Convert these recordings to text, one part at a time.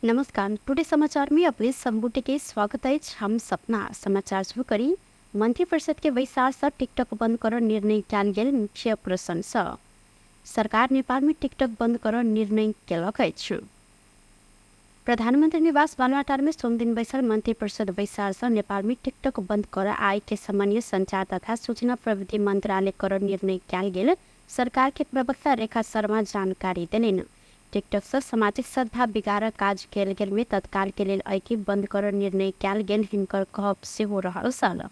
नमस्कार, टुडे समाचार में अपने सब के स्वागत अछि। हम सपना समाचार शुरू करी। मंत्रिपरिषद के बैसार से टिकटॉक बंद कर निर्णय कयल गेल मुख्य प्रश्न सँ सरकार नेपाल में टिकटॉक बंद कर निर्णय केलक अछि। प्रधानमंत्री निवास बालुवाटार में सोमदिन बैसल मंत्रिपरिषद बैसार से नेपाल में टिकटॉक बंद कर आय के सामान्य संचार तथा सूचना प्रविधि मंत्रालय कर निर्णय कयल गेल सरकार के प्रवक्ता रेखा शर्मा जानकारी देलनि। टिकटॉक सँ सामाजिक सद्भाव बिगाड़ काज कयल गेल में तत्काल के लेल एहिके बंद कर निर्णय कयल गेल हिनकर कहब सेहो रहल छल।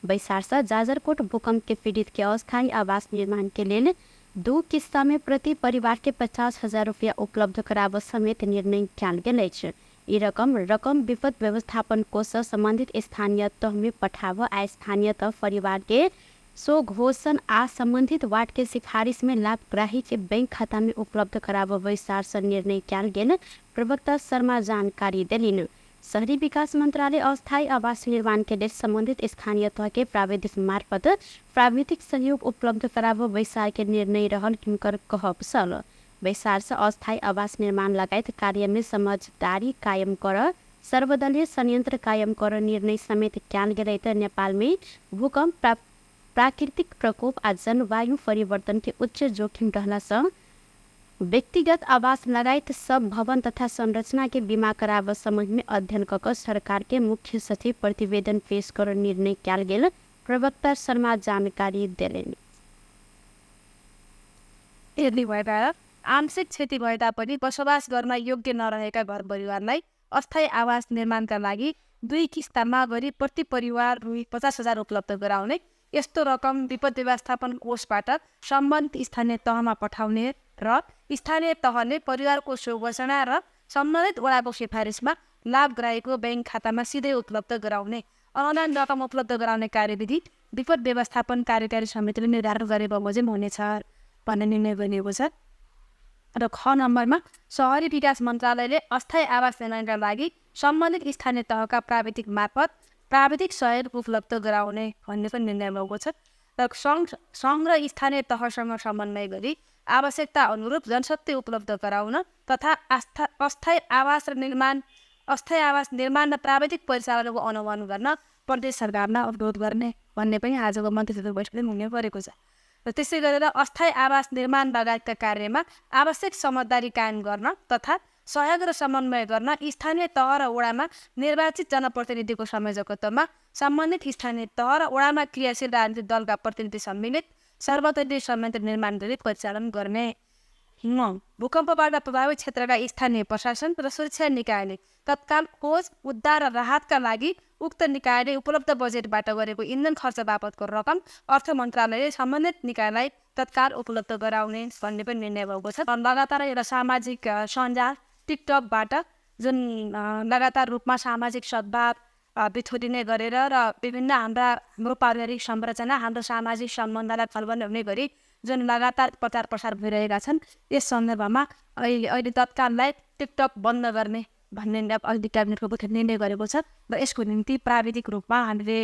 बैसार सँ जाजरकोट भूकंप के पीड़ित के अस्थायी आवास निर्माण के लेल 2 किस्ता में प्रति परिवार के 50,000 रुपया उपलब्ध कराबऽ समेत निर्णय कयल गेल अछि। ई रकम रकम विपद व्यवस्थापन कोष सँ संबंधित स्थानीय तह में पठाबऽ आ स्थानीय तह परिवार के स्वघोषण आ संबंधित वार्ड के सिफारिश में लाभग्राही के बैंक खाता में उपलब्ध कराबऽ बैसार सँ निर्णय कयल गेल प्रवक्ता शर्मा जानकारी देलनि। शहरी विकास मंत्रालय अस्थायी आवास निर्माण के लेल संबंधित स्थानीय तह के प्राविधिक मार्फत प्राविधिक सहयोग उपलब्ध कराबऽ बैसार के निर्णय रहल हिनकर कहब छल। बैसार सँ अस्थायी आवास निर्माण लगायत कार्य में समझदारी कायम कर सर्वदलीय संयंत्र कायम कर निर्णय समेत कयल गेलै त नेपाल में भूकंप, प्राकृतिक प्रकोप आ जलवायु परिवर्तन के उच्च जोखिम रहला सँ व्यक्तिगत आवास लगायत सब भवन तथा संरचना के बीमा कराबऽ सम्बन्ध में अध्ययन क क सरकार के मुख्य सचिव प्रतिवेदन पेश कर निर्णय कयल गेल प्रवक्ता शर्मा जानकारी देलनि। यदि भएका आंशिक क्षति भए तापनि बसोबास गर्न योग्य नरहेका घर परिवारलाई अस्थायी आवास निर्माणका लागि 2 किस्तामा गरी प्रति परिवार रु 50,000 उपलब्ध गराउने, यस्तो रकम विपद व्यवस्थापन कोषबाट सम्बन्धित स्थानीय तहमा पठाउने र स्थानीय तहले परिवारको स्वघोषणा र सम्बन्धित वडाको सिफारिसमा लाभग्राहीको बैंक खातामा सिधै उपलब्ध गराउने, अनुदान रकम उपलब्ध गराउने कार्यविधि विपद व्यवस्थापन कार्यकारी समितिले निर्धारण गरे बमोजिम हुनेछ भन्ने निर्णय गरिएको छ। र ख नम्बरमा सहरी विकास मन्त्रालयले अस्थायी आवास निर्माणका लागि सम्बन्धित स्थानीय तहका प्राविधिक मार्फत प्राविधिक सहयोग उपलब्ध गराउने भन्ने पनि निर्णय भएको छ। र सङ्घ र स्थानीय तहसँग समन्वय गरी आवश्यकता अनुरूप जनशक्ति उपलब्ध गराउन तथा अस्थायी आवास र निर्माण अस्थायी आवास निर्माण र प्राविधिक परिचालनको अनुमान गर्न प्रदेश सरकारलाई अनुरोध गर्ने भन्ने पनि आजको मन्त्रीसभा बैठकले निर्णय गरेको छ। र त्यसै गरेर अस्थायी आवास निर्माण लगायतका कार्यमा आवश्यक समझदारी कायम गर्न तथा सहयोग र समन्वय गर्न स्थानीय तह र वडामा निर्वाचित जनप्रतिनिधिको संयोजकत्वमा सम्बन्धित स्थानीय तह र वडामा क्रियाशील राजनीतिक दलका प्रतिनिधि सम्मिलित सर्वदलीय संयन्त्र निर्माण गरी परिचालन गर्ने। 9 भूकम्पबाट प्रभावित क्षेत्रका स्थानीय प्रशासन र सुरक्षा निकायले तत्काल खोज, उद्धार र राहतका लागि उक्त निकायले उपलब्ध बजेटबाट गरेको इन्धन खर्च बापतको रकम अर्थ मन्त्रालयले सम्बन्धित निकायलाई तत्काल उपलब्ध गराउने भन्ने पनि निर्णय भएको छ। लगातार एउटा सामाजिक सञ्जाल टिकटकबाट जुन लगातार रूपमा सामाजिक सद्भाव बिथोलिने गरेर र विभिन्न हाम्रो पारिवारिक संरचना, हाम्रो सामाजिक सम्बन्धलाई खलबल हुने गरी जुन लगातार प्रचार प्रसार भइरहेका छन्, यस सन्दर्भमा अहिले तत्काललाई टिकटक बन्द गर्ने भन्ने अहिले क्याबिनेटको बैठक निर्णय गरेको छ र यसको निम्ति प्राविधिक रूपमा हामीले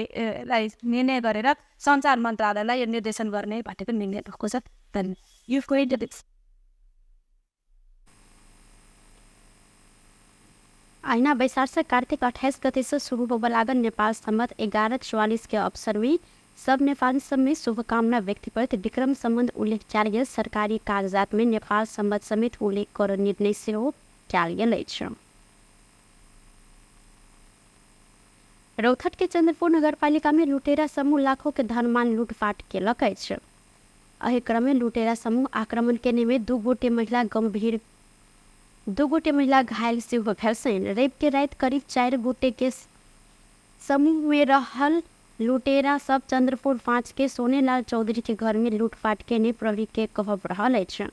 निर्णय गरेर सञ्चार मन्त्रालयलाई यो निर्देशन गर्ने भन्ने पनि निर्णय भएको छ। धन्यवाद। ऐना बैसार से कार्तिक 28 गते से शुरू होबऽ लागल नेपाल सम्वत 1144 के अवसर में सब नेपाली सब में शुभकामना व्यक्त करैत विक्रम सम्बन्ध उल्लेख कयल गेल सरकारी कागजात में नेपाल सम्वत समेत उल्लेख कर निर्णय सेहो कयल गेल अछि। रौतहट के चंद्रपुर नगरपालिका में लुटेरा समूह लाखों के धनमान लूटपाट केलक अछि। एहि क्रम में लुटेरा समूह आक्रमण केने में 2 गोटे महिला गंभीर 2 गोटे महिला घायल सेहो भेल छनि। रवि के राति करीब 4 गोटे के समूह में रहल लुटेरा सब चंद्रपुर 5 के सोनेलाल चौधरी के घर में लूटपाट केने प्रहरी के कहब रहल अछि।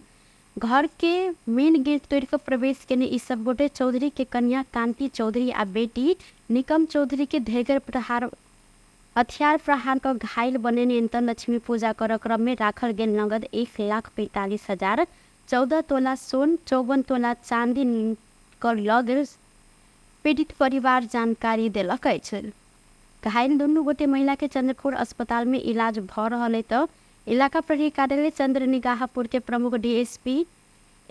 घर के मेन गेट तोड़ि कऽ प्रवेश केने ई सब गोटे चौधरी के कन्या कांति चौधरी आ बेटी निकम चौधरी के धैगर प्रहार हथियार प्रहार कऽ घायल बनेने त लक्ष्मी पूजा कर क्रम में राखल गेल नगद 1,45,000, 14 तोला सोन, 54 तोला चांदी कर लऽ गेल पीड़ित परिवार जानकारी देलक अछि। घायल दुनू गोटे महिला के चंद्रपुर अस्पताल में इलाज भऽ रहल है त इलाका प्रहरी कार्यालय चंद्रनिगाहपुर के प्रमुख डीएसपी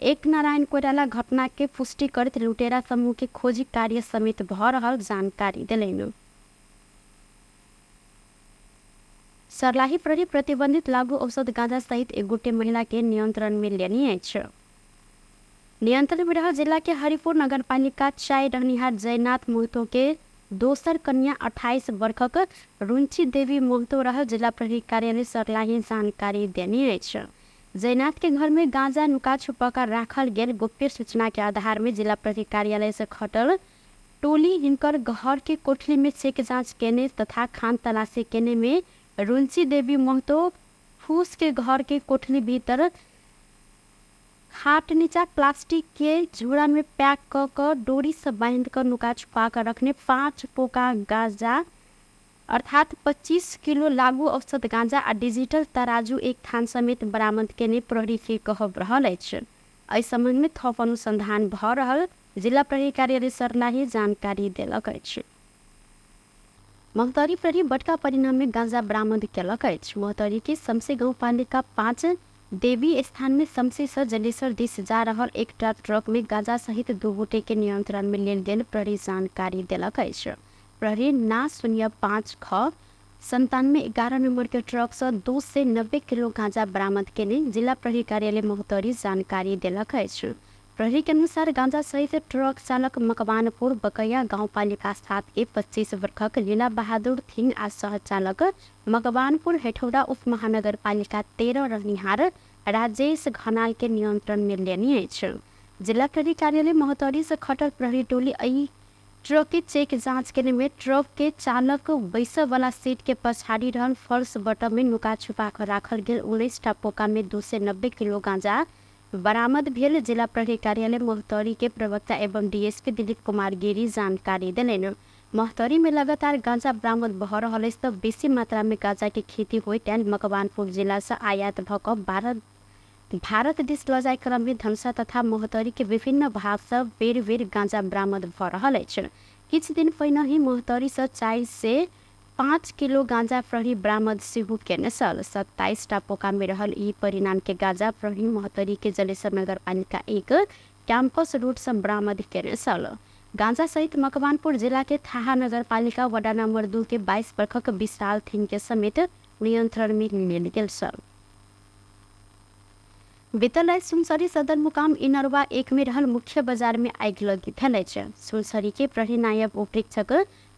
एक नारायण कोइराला घटना के पुष्टि करैत लुटेरा समूह के खोजी कार्य समेत भ रहल जानकारी देलनि। सर्लाही प्रहरी प्रतिबंधित लागू औषध गांजा सहित एक गोटे महिला के नियंत्रण में लेने अछि। नियंत्रण में रहल जिला के हरिपुर नगरपालिका 4 रहनिहार जयनाथ महतो के दोसर कन्या 28 वर्षक रुंची देवी महतो रहल जिला प्रहरी कार्यालय सर्लाही जानकारी देने अछि। जयनाथ के घर में गांजा नुका छुपा कर राखल गेल गोप्य सूचना के आधार में जिला प्रहरी कार्यालय से खटल टोली हिनकर घर के कोठली में चेक जांच केने तथा खान तलाशी केने में रुंची देवी महतो फूस के घर के कोठली भीतर खाट नीचा प्लास्टिक के झोरा में पैक क क डोरी से बांध कर नुका छुपा कर रखने 5 पोका गांजा अर्थात 25 किलो लागू औषध गांजा आ डिजिटल तराजू एक थान समेत बरामद केने प्रहरी के कहब रहल अछि। एहि संबंध में थप अनुसंधान भ रहल जिला प्रहरी कार्यालय सर्लाही जानकारी देलक अछि। महोत्तरी प्रहरी बड़का परिणाम में गांजा बरामद केलक अछि। महोत्तरी के शमसे गाउँपालिका 5 देवी स्थान में शमसे से जलेसर दिस जा रहल एकटा ट्रक में गांजा सहित 2 गोटे के नियंत्रण में लेल गेल प्रहरी जानकारी देलक अछि। प्रहरी ना 05 ख 97 11 नंबर के ट्रक से 290 किलो गांजा बरामद केने जिला प्रहरी कार्यालय महोत्तरी जानकारी देलक अछि। प्रहरी के अनुसार गांजा सहित ट्रक चालक मकवानपुर बकैया गाउँपालिका 7 के 25 वर्षक लीला बहादुर थिङ आ सहचालक मकवानपुर हेठौरा उपमहानगरपालिका 13 रहनिहार राजेश खनाल के नियंत्रण में लेने अछि। जिला प्रहरी कार्यालय महोत्तरी से खटल प्रहरी टोली एहि ट्रक के चेक जाँच केने में ट्रक के चालक बैसऽ वाला सीट के पछाड़ी रहल फर्श बटम में नुका छुपा कर राखल गेल 19 टा पोका में 290 किलो गांजा बरामद भेल जिला प्रहरी कार्यालय महोत्तरी के प्रवक्ता एवं डीएसपी दिलीप कुमार गिरी जानकारी देलनि। महोत्तरी में लगातार गांजा बरामद भ रहल अछि त बेसी मात्रा में गांजा के खेती होइत आयल मकवानपुर जिला से आयात भ क भारत दिस लऽ जाय क्रम में धनुषा तथा महोत्तरी के विभिन्न भाग से बेर बेर गांजा बरामद भ रहल अछि। किछु दिन पहिने ही महोत्तरी से 4 से 5 किलो गांजा प्रहरी बरामद सेहो केने छल। 27 टा पोका में रहल ई परिणाम के गांजा प्रहरी महोत्तरी के जलेसर नगरपालिका 1 कैंपस रोड से बरामद केने छल। गांजा सहित मकवानपुर जिला के थाहा नगरपालिका वडा नंबर 2 के 22 वर्षक विशाल थिङ के समेत नियंत्रण में लेल गेल छल। बीतल राति सुनसरी सदरमुकाम इनरवा 1 में रहल मुख्य बाजार में आगि लगी भेल अछि। सुनसरी के प्रहरी नायब उपरीक्षक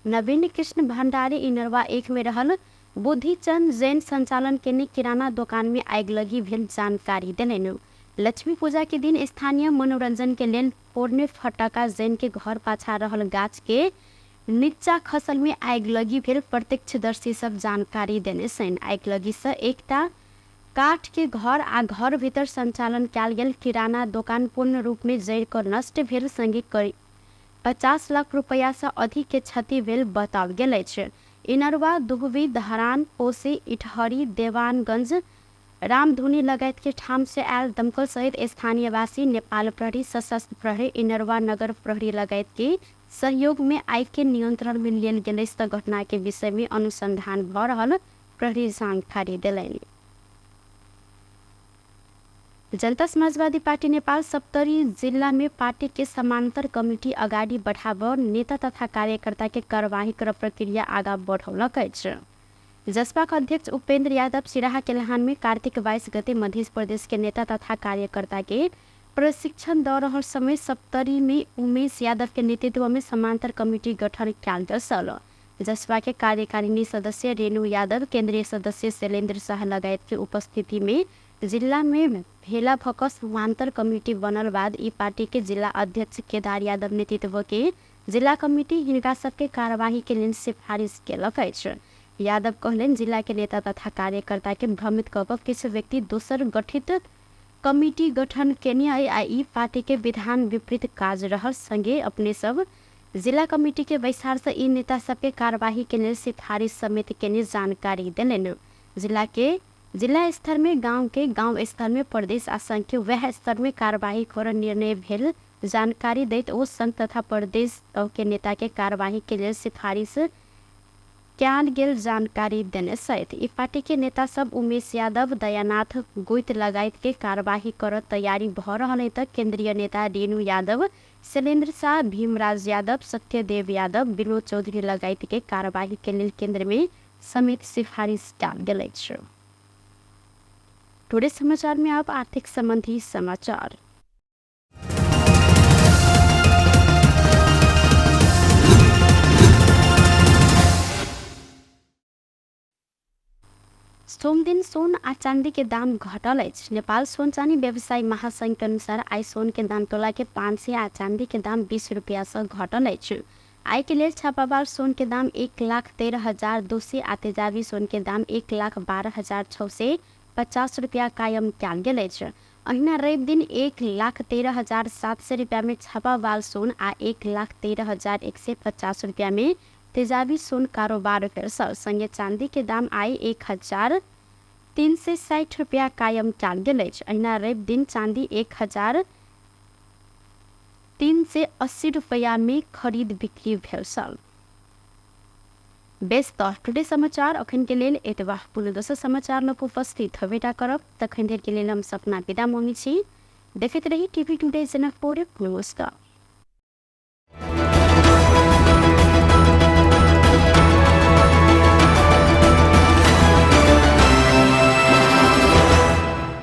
नवीन कृष्ण भंडारी इनरवा 1 में रहल बुद्धिचंद जैन संचालन केने किराना दोकान में आगि लगी भेल जानकारी देलनि। लक्ष्मी पूजा के दिन स्थानीय मनोरंजन के लेल फोड़ने फटाका जैन के घर पाछा रहल गाछ के नीचा खसल में आगि लगी भेल प्रत्यक्षदर्शी सब जानकारी देने छनि। आगि लगी से एकटा काठ के घर आ घर भीतर संचालन कयल गेल किराना दोकान पूर्ण रूप में जरि कऽ नष्ट भेल संगे करीब 50 लाख रुपया से अधिक के क्षति भेल बताओल गेल अछि। इनरवा, दुहबी, धरान, कोसी, इटहरी, देवानगंज, रामधुनी लगायत के ठाम से आयल दमकल सहित स्थानीयवासी, नेपाल प्रहरी, सशस्त्र प्रहरी, इनरवा नगर प्रहरी लगायत के सहयोग में आगि के नियंत्रण में लेल गेल अछि त घटना के विषय में अनुसंधान भ रहल प्रहरी जानकारी देलनि। जनता समाजवादी पार्टी नेपाल सप्तरी जिला में पार्टी के समांतर कमिटी अगाडि बढ़ाब नेता तथा कार्यकर्ता के कार्यवाही कर प्रक्रिया आगा बढ़ौलक अछि। जसपाक अध्यक्ष उपेन्द्र यादव सिराहा केलहान में कार्तिक 22 गते मध्य प्रदेश के नेता तथा कार्यकर्ता के प्रशिक्षण दऽ रहल समय सप्तरी में उमेश यादव के नेतृत्व में समांतर कमिटी गठन कयल गेल छल। जसपा के कार्यकारिणी सदस्य रेणु यादव, केंद्रीय सदस्य शैलेन्द्र शाह लगायत के उपस्थिति में जिला में भेला भऽ कऽ समांतर कमिटी बनल बाद ई पार्टी के जिला अध्यक्ष केदार यादव नेतृत्व के जिला कमिटी हिनका सबके कार्यवाही के लेल सिफारिश केलक अछि। यादव कहलनि जिला के नेता तथा कार्यकर्ता के भ्रमित कऽ कऽ किछु व्यक्ति दोसर गठित कमिटी गठन केने अइ आ ई पार्टी के विधान विपरीत काज रहल संगे अपने सब जिला कमिटी के बैसार से ई नेता सबके कार्यवाही के लेल सिफारिश समेत केने जानकारी देलनि। जिला स्तर में गांव के गांव स्तर में प्रदेश आ संघ के वएह स्तर में कार्यवाही कर निर्णय भेल जानकारी दैत ओ संघ तथा प्रदेश के नेता के कार्यवाही के लेल सिफारिश कयल गेल जानकारी देने छथि। ई पार्टी के नेता सब उमेश यादव, दयानाथ गोइत लगायत के कार्यवाही कर तैयारी भ रहल है त केन्द्रीय नेता रेणु यादव, शैलेन्द्र शाह, भीमराज यादव, सत्यदेव यादव, विनोद चौधरी लगायत के कार्यवाही के लेल केन्द्र में समेत सिफारिश कयल गेल अछि। टुडे समाचार में अब आर्थिक संबंधी समाचार। सोमदिन सोन आ चांदी के दाम घटल अछि। नेपाल सोन चानी व्यवसायी महासंघ के अनुसार आइ सोन के दाम तोला के 500 आ चांदी के दाम 20 रुपया से घटल अछि। आइ के लेल छापावाल सोन के दाम 1,13,200 आ तेजाबी सोन के दाम 1,12,650 रुपया कायम कयल गेल अछि। अहिना रवि दिन 1,13,700 रुपया में छापावाल सोन आ 1,13,150 रुपया में तेजाबी सोन कारोबार भेल। संगे चांदी के दाम आइ 1,360 रुपया कायम कयल गेल अछि। अहिना रवि दिन चांदी 1,380 रुपया में खरीद बिक्री भेल छल। बेस त टुडे समाचार अखन के लेल एतबा। पुनः दोसर समाचार लग उपस्थित होबेटा करब, तखन धरि के लेल हम सपना विदा मांगै छी। देखैत रही टीवी टुडे जनकपुर। नमस्कार।